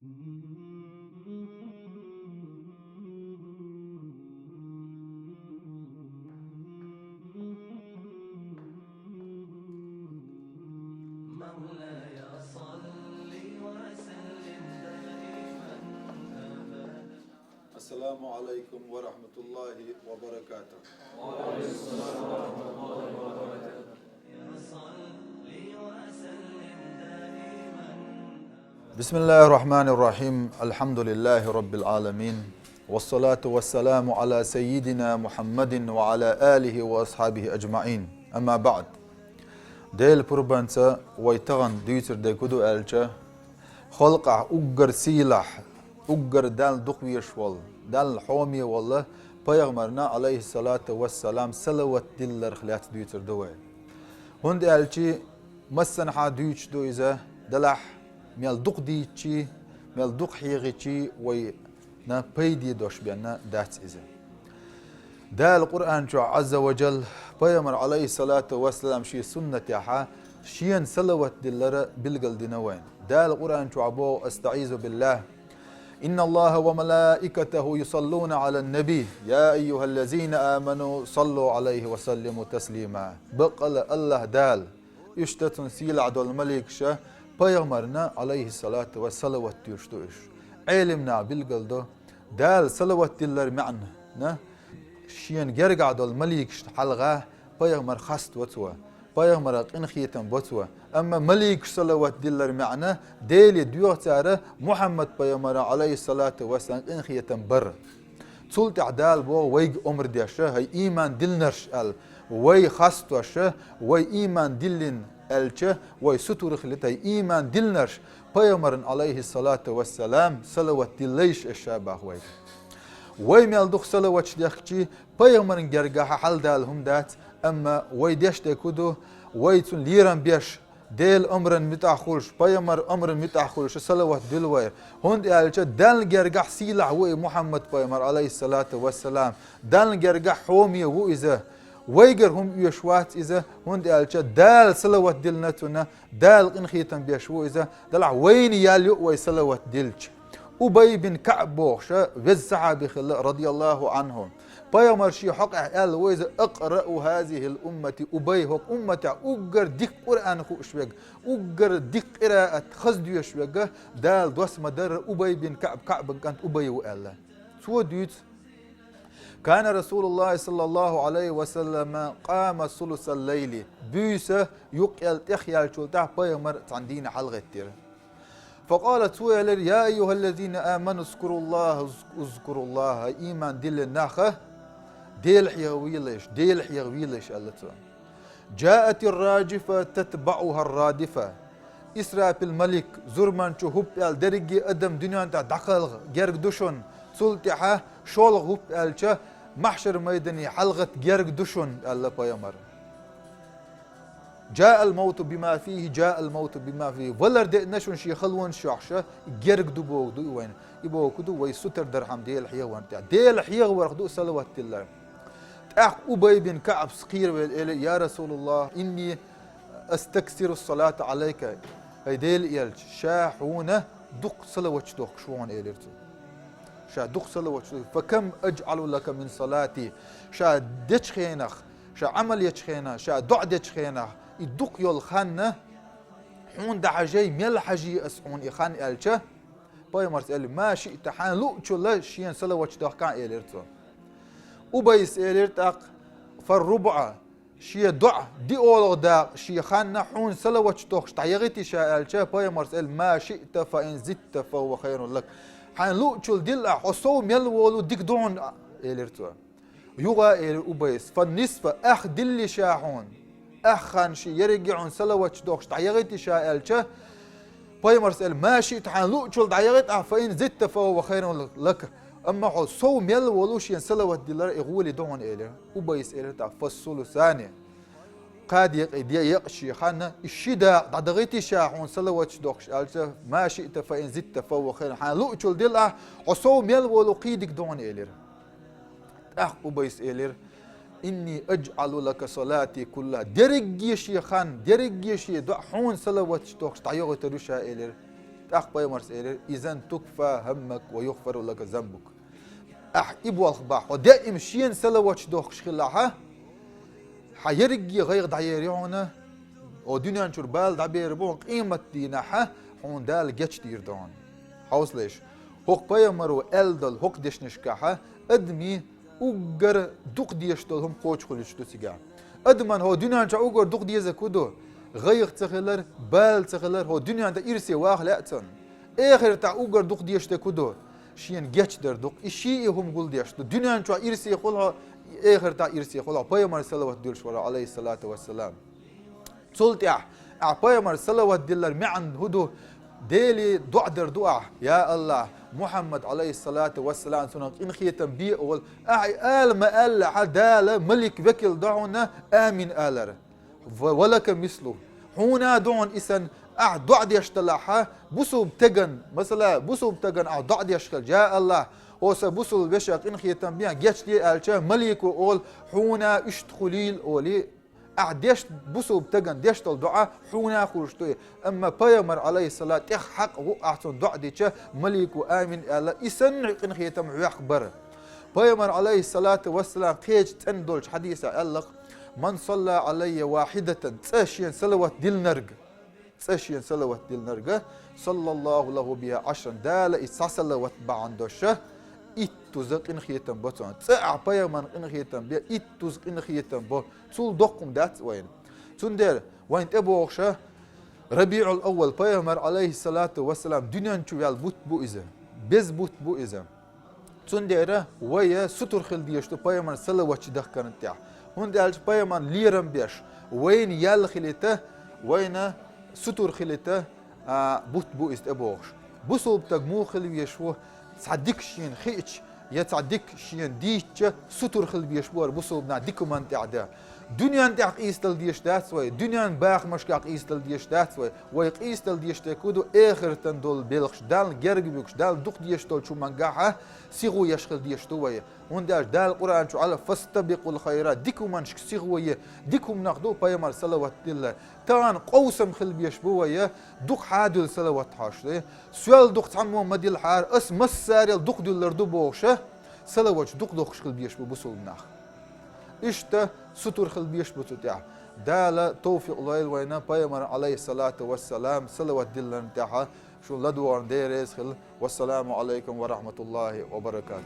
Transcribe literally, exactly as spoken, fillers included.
السلام عليكم ورحمة الله وبركاته. بسم الله الرحمن الرحيم. الحمد لله رب العالمين. والصلاة والسلام على سيدنا محمد وعلى آله وأصحابه أجمعين. أما بعد. Дела пурбанца вай тахана дуьйцур дерг хӀун ду аьлча, халкъехь уггар сийлахь, уггар Далла дукха везаш волу, Далла хьоме волу пайхамарна, алейхиссалату вассалам, салават дилларх лаьцна дуьйцур ду вай. ХӀунда аьлча массанхьа дуьйцуш ду иза, делахь мел дукха дийцча, мел дукха хьехийча вайна пайде дош бен дац иза. Дала Къуръан чохь Ӏазза ва Джалла пайхамар, алейхиссалату вассалам, шен суннатехь шена салават диллар билгалдина вайна. Дала Къуръан чохь боху: أستعيذ بالله. إن الله وملائكته يصلون على النبي، يا أيها الذين آمنوا صلوا عليه وسلموا تسليما. Баккъала Аллах Дала, иштта цуьнан сийлахь долу маликаша пайхамарна, алейхиссалату вассалам, салават дуьйцуш ду уьш. Ӏелам наха билгалдо, Дала салават диллар маьӀна, шена гергахь долу маликашна хьалха пайхамар хаставо цо, пайхамарах къинхетам бо цо. Амма маликаш салават диллар маьӀна, Деле доьху цара Мухьаммад пайхамарах, алейхиссалату вассалам, къинхетам бар. Цул тӀаьхьа Дала боху вайга омра деш, хӀай ийман диллинарш аьлла, вай хастош, вай ийман диллина аьлча, вай сутара хилийта, хӀай ийман диллинарш, пайхамарна, алейхиссалату вассалам, салават диллайша аша боху вайга. Вай мел дукха салаваташ дехкича, пайхамарна гергахь хьаладала хӀума дац, амма вай деш дерг хӀун ду, вай цунна лерам беш, Делан омрана муьтӀахь хуьлуш, пайхамаран омрана муьтӀахь хуьлуш салават дуьллу вай. ХӀунда аьлча Далла гергахь сийлахь ву и Мухьаммад пайхамар, алейхиссалату вассалам. Далла гергахь хьоме ву иза. Вайгара хӀума оьшуш вац иза, хӀунда аьлча Дала салават диллина цунна, Дала къинхетам беш ву иза, делахь вайна ял ю вай салават диллича. Убай бин КаӀб бохуш веза сахьаби хилла, радияллаху Ӏанху. Пайхамар шен хьокъехь аьлла ву иза: أقرأ هذه الأمة أبي, хӀокху умматехь уггар дика Къуръан хууш верг, уггар дика къираат хаза доьшуш верг Дала доссийна ма-дарра Убай бин КаӀб, КаӀбан кӀант Убай ву аьлла. Цо дуьйцу: كان رسول الله صلى الله عليه وسلم قام ثلث الليل. Буьйса юккъел тӀехъяьллачул тӀаьхьа пайхамар цхьана дийнахь хьалагӀеттира. فقال, цо элира: يا أيها الذين آمنوا اذكروا الله، اذكروا الله, ийман диллина нах, Дела хьехавелаш, Дела хьехавелаш, аьлла цо. جاءت الراجفة تتبعها الرادفة. Исрафил малик, зурманчо хӀуппа аьлла, дерриге адам дуьнен тӀехь дӀакхалха герга ду шуна, цул тӀаьхьа шолгӀа хӀуппа аьлча, маьхьшар майдане хьалагӀатта герга ду шуна, аьлла пайхамар. جاء الموت بما فيه، جاء الموت بما فيه. Валар деана шуна шен халонаш йохьуш, герга ду бохург ду и вайна. И бохург ду вай сутара дархьама Дела хьехаварна тӀехь. Дела хьехаварх ду салават диллар. ТӀаккха Убай бин КаӀбас кхеравелла элира: يا رسول الله، إني أستكثر الصلاة عليك. ХӀай Делан элча, ша хьуна дукха салаваташ дохкуш ву хьуна, элира цо. Ша дукха салаваташ дохкуш. فكم أجعل لك من صلاتي. Ша дечу хенах, ша Ӏамал ечу хенах, ша доӀа дечу хенах, и дукха йолу хан хьуна дӀахьажий, мел хьажий ас хьуна и хан, аьлча, пайхамарс элира: ما شئت, хьайна луъучул шена салаваташ дохкахь, элира цо. Убайс элира тӀаккха: فالربع, шен доӀа, диъолгӀа дакъа шен хан хьуна салаваташ дохкуш дӀаяхийта ша, аьлча, пайхамарс элира: ما شئت فإن زدت فهو خير لك. Хьайна луъучул дилла ахь, хьо сов мел волу дика ду хьуна, элира цо. Юха элира Убайс: فالنصف, ах дилла ша хьуна, ах хан шен ерриге хьуна салаваташ дохкуш дӀаяхийта ша, аьлча, пайхамарс элира: ما شئت, хьайна луъучул дӀаяхийта ахь, فإن زدت فهو خير لك. Амма хьо сов мел волу шена салават диллар и гӀоле ду хьуна, элира. Убайс элира тӀаккха: فالثلثان. Кхаа декъе де екъа шен хан, и ши дакъа дӀадахийта ша хьуна салаваташ дохкуш, аьлча, ما شئت فإن زدت فهو خير. Хьайна луъучул дилла ахь, хьо сов мел волу кхин дика ду хьуна, элира. ТӀаккха Убайс элира: إني أجعل لك صلاتي كلها. Дерриге шен хан, дерриге шен доӀа хьуна салаваташ дохкуш дӀайохуьйтур ю ша, элира. ТӀаккха пайхамарс элира: «Изан тукфа хаммак ва югъфару лака занбук». Ахь и болх бахь, хьо даим шена салаваташ дохкуш хилахь, хьан ерриге гӀайгӀа дӀаер ю хьуна, хьо дуьнен чура бала дӀабер бу хьуна, къематдийнахь хьуна Дала гечдийр ду хьуна. Хьовсалаш, хӀокху пайхамаро аьлла долу хӀокху дешнашкахь адамийн уггар дукха дезаш долу хӀума кхочуш хуьлуш ду цигахь. Адамна хӀо дуьнен чохь уггар дукха дезарг хӀун ду? ГӀайгӀа ца хилар, бала ца хилар, хӀо дуьнен тӀе ирсе ваха лаьа цунна. Эхартахь уггар дукха дезаш дерг хӀун ду? Шена гечдар ду-кх. И шиъ и хӀума гулдеш ду. Дуьнен чохь ирсе хуьлу хьо, эхартахь ирсе хуьлу хьо. Пайхамарна салават дуьллуш вара, алейхиссалату вассалам. Цул тӀаьхьа ахь пайхамарна салават диллар маьӀна хӀун ду? Деле доӀа дар ду ахь: «Я АллахӀ, Мухьаммад, алейхиссалату вассалам, цунах къинхетам бе», олу. Ахь и ала ма-аьллехь, Дала малик векал до хьуна амин алар. «Ва, ва лака мислу». Хьуна а ду хьуна и санна, ахь доӀа деш далахь, бусулба теган, масала, бусулба теган ахь доӀа деш хилча: «Я АллахӀ, хьо сан бусулба вешан къинхетам бе, гечде», аьлча, малико олу: «Хьуна иштта хуьлийла», олий. Ахь деш, бусулба теган деш долу доӀа хьуна хуьлуш ду и. Амма пайхамар, алейхиссалат, тӀех хьакъ ву ахь цунна доӀа дича, малико амин аьлла, и санна къинхетам хьох бара. Пайхамар, алейхиссалату вассалам, кхечу цӀена долчу хьадисехь аьлла-кх: «Ман салла алайя вахидатан», цкъа шена салават диллинарг, цкъа шена салават диллинарг, «саллаллаху лаху биха ашран», Дала и цхьа салават бахьана долуш иттуза къинхетам бо цунна. Цкъа ахь пайхамарна къинхетам бе, иттуза къинхетам бо. Цул доккха хӀума дац вайна. Цундела вайна тӀебогӀуш РабиӀул-Аввал, пайхамар, алейхиссалату вассалам, дуьнен чу ваьлла бутт бу иза. Беза бутт бу иза. Цундела вай сутур хила дезаш ду пайхамарна салаваташ дахкарна тӀехь. ХӀунда аьлча пайхамарна лерам беш, вайна ял хилийта, вайна сутур хилийта, а, бутт бу иза тӀебогӀуш. Бусулба стаг муха хила везаш ву? Цхьа дика шена хиъча, я цхьа дика шена дийцча, сутур хила везаш бу хӀара бусулба нах дика хӀуманна тӀехь дан. Дуьненна тӀехь къийсадала дезаш дац вай, дуьненна бахамашкахь къийсадала дезаш дац вай. Вай къийсадала дезаш дерг хӀун ду? Эхартана долу белхаш, Далла герга буьгуш, Далла дукха дезаш долчу хӀумангахь сихо еш хила дезаш ду вай. ХӀунда аьлча Дала Къуръан чу аьлла: «Фастабикъул хайрат», дика хӀуманашка сихо е, дика хӀуманах ду пайхамарна салават диллар. Тахана къовсам хила беш бу вай, дукха хьадуьллу салават хьош ду. Соьл дукха цхьаммо ма диллахьара, ас массарел дукха дуьллур ду бохуш, салаваташ дукха дохкуш хила беш бу бусулба нах. Иштта сутур хила беш бу цу тӀехь. Дала тавфикъ лойла вайна пайхамарна, алейхиссалату вассалам, салават дилларна тӀехь. Шуна ладогӀарна Дела реза хила. Вассаламу алейкум ва рахматуллахи ва баракатух.